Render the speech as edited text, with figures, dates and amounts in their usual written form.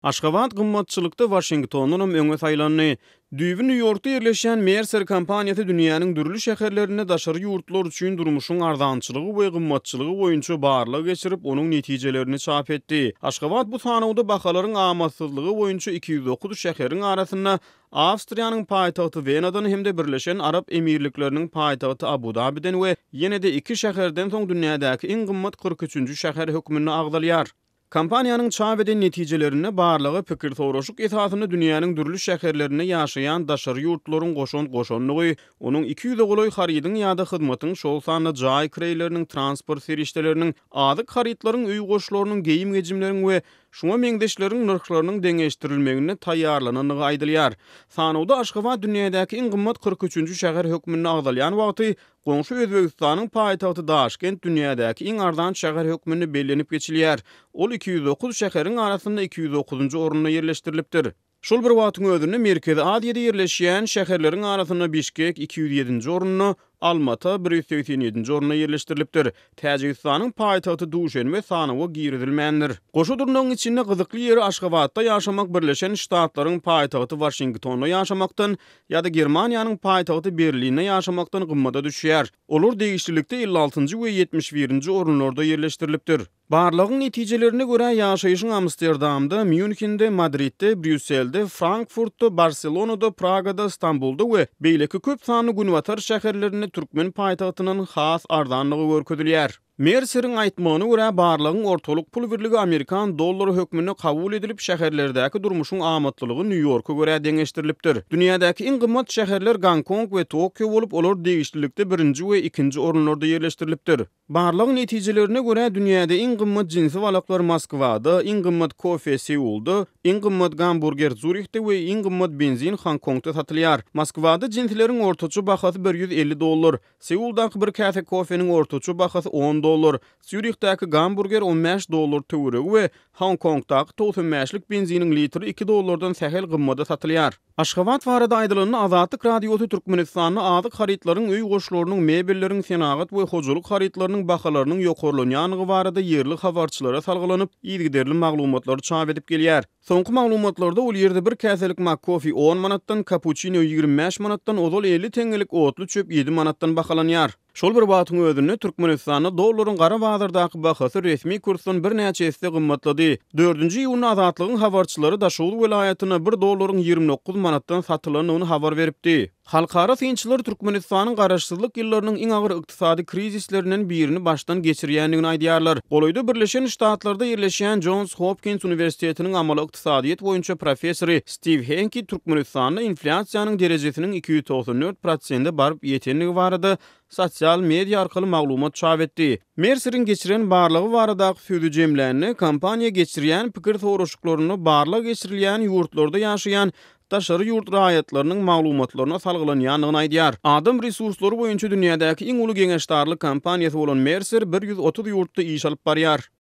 Aşgabat gymmatçylykda Waşingtondanam öňe saýlandy. Düýbi Nýu-Ýorkda ýerleşýän Mercer kompaniýasy dünýäniň dürli şäherlerinde daşary ýurtlular üçin durmuşyň arzançylygy we gymmatçylygy boýunça barlag geçirip, onuň netijelerini çap etdi. Aşgabat bu sanawda bahalaryň amatsyzlygy boýunça 209 şäheriň arasynda Awstriýanyň paýtagty Wenadan hem-de Birleşen Arap Emirlikleriniň paýtagty Abu-Dabiden we ýene-de iki şäherden soň dünýädäki iň gymmat 43-nji şäher hökmünde agzalýar. Kompaniýanyň çap eden netijelerinde barlaga pikir soraşyk esasynda dünýäniň dürli şäherlerinde ýaşaýan daşary ýurtlularyň goşant goşandygy, onuň 200-e golaý harydyň ýa-da hyzmatyň, şol sanda jaý kireýleriniň, transport serişdeleriniň, azyk harytlaryň, öý goşlarynyň, geýim-gejimleriň we şuňa meňzeşleriň nyrhlarynyň deňeşdirilmeginde taýýarlanandygy aýdylýar. Sanawda Aşgabat dünýädäki iň gymmat 43-nji şäher hökmünde agzalýan wagty, Goňşy Özbegistanyň paýtagty Daşkent dünýädäki iň arzan şäher hökmünde bellenip geçilýär. Ol 209 şäheriň arasynda 209-njy orunda ýerleşdirilipdir. Şol bir wagtyň özünde Merkezi Aziýada ýerleşýän şäherleriň arasynda Bişkek 207-nji orunda, Almata 187-nji orunda ýerleşdirilipdir. Täjigistanyň paýtagty Duşenbe sanawa girizilmändir. Goşa durnagyň içinde gyzykly ýeri Aşgabatda ýaşamak Birleşen Ştatlaryň paýtagty Waşingtonda ýaşamakdan ýa-da Germaniýanyň paýtagty Berlinde ýaşamakdan gymmada düşýär. Olar degişlilikde 56-njy we 71-nji orunlarda ýerleşdirilipdir. Barlagyň netijelerine görä, ýaşaýşyň Amsterdamda, Mýunhende, Madridde, Brýusselde, Frankfurtda, Barselonada, Pragada, Stambulda we beýleki köp sanly günbatar şäherlerinde türkmen paýtagtyndan has arzandygy görkezilýär. Merseriň aýtmagyna görä, barlagyň ortalyk pul birligi amerikan dollary hökmünde kabul edilip, şäherlerdäki durmuşyň amatlylygy Nýu-Ýorka görä deňeşdirilipdir. Dünýädäki iň gymmat şäherler Gonkong we Tokio bolup, olar degişlilikde birinji we ikinji orunlarda ýerleşdirilipdir. Barlagyň netijelerine görä, dünýäde iň gymmat jinsi balaklar Moskwada, iň gymmat kofe Seulda, iň gymmat gamburger Zurihde we iň gymmat benzin Honkongda satylýar. Moskwada jinsileriň ortaça bahasy 150 dollar, Seuldaky bir käse kofeniň ortaça bahasy on dollar, Sýurihdäki gamburger 15 dollar töweregi we Honkongdaky 95-lik benziniň litri iki dollardan sähel gymmada satylýar. Aşgabat barada aýdylanda, Azatlyk Radiosy Türkmenistanda azyk harytlaryň, öý goşlarynyň, mebelleriň, senagat we hojalyk harytlarynyň bahalarynyň ýokarlanýandygy barada ýerli habarçylara salgylanyp, yzygiderli maglumatlary çap edip gelýär. Soňky maglumatlarda ol ýerde bir käselik makkofi on manatdan, kapuçino 25 manatdan, ozal 50 teňňelik otly çöp ýedi manatdan bahalanýar. Şol bir wagtyň özünde, Türkmenistanda dollaryň gara bazardaky bahasy resmi kursdan birnäçe esse gymmatlady. Dördünji iýunda Azatlygyň habarçylary Daşoguz welaýatynda bir dollaryň 29 manatdan satylandygyny habar beripdi. Halkara synçylar Türkmenistanyň garaşsyzlyk ýyllarynyň iň agyr ykdysady krizislerinden birini başdan geçirýändigini aýdýarlar. Golaýda Birleşen Ştatlarda ýerleşýän Jons Hopkins uniwersitetiniň amaly ykdysadyýet boýunça professory Stiw Henki Türkmenistanda inflýasiýanyň derejesiniň 294 prosente baryp ýetendigi barada sosial media arkaly maglumat çap etdi. Merseriň geçiren barlagy baradaky sözi jemlände, kompaniýa geçirýän pikir soraşyklarynda barlag geçirilýän ýurtlarda ýaşaýan daşary ýurt raýatlarynyň maglumatlaryna salgylanýandygyny aýdýar. Adam resurslary boýunça dünýädäki iň uly geňeşdarlyk kompaniýasy bolan Mercer 130 ýurtda iş alyp barýar.